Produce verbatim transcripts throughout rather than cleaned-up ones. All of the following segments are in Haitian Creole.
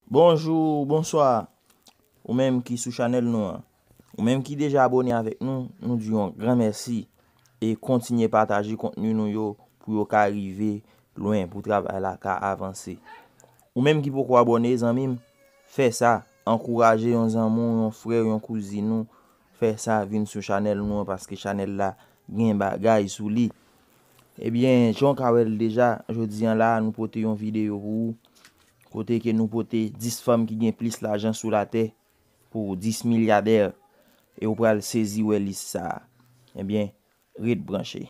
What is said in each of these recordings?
Bonjou, bonswa. Ou menm ki sou chanèl nou an. Ou menm ki deja abòne avèk nou, nou di yon gran mèsi. E kontinye pataje kontni nou yo pou yo ka rive lwen, pou travay la ka avanse. Ou menm ki poko abòne, zanmi m, fè sa. Ankouraje yon zanmi w, yon frè w, yon kouzin ou. Fè sa, vin sou chanèl nou an, paske chanèl la gen bagay sou li. Ebyen, jan w ka wè l deja, jodi a la, nou pote yon videyo pou ou. Kote ke nou pote dis fanm ki gen plis lajan sou latè pou dis milyadè. E ou pral sezi wè lis sa a. Ebyen, ret branche.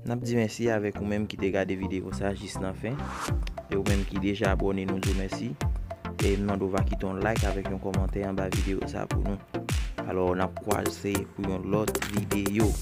N ap di mèsi avèk ou menm ki te gade videyo sa jis nan fen. E ou menm ki deja abòne, nou di w mèsi. E m mande w va kite yon like avèk yon kòmantè anba videyo sa pou nou. Alò, n ap kwaze pou yon lòt videyo.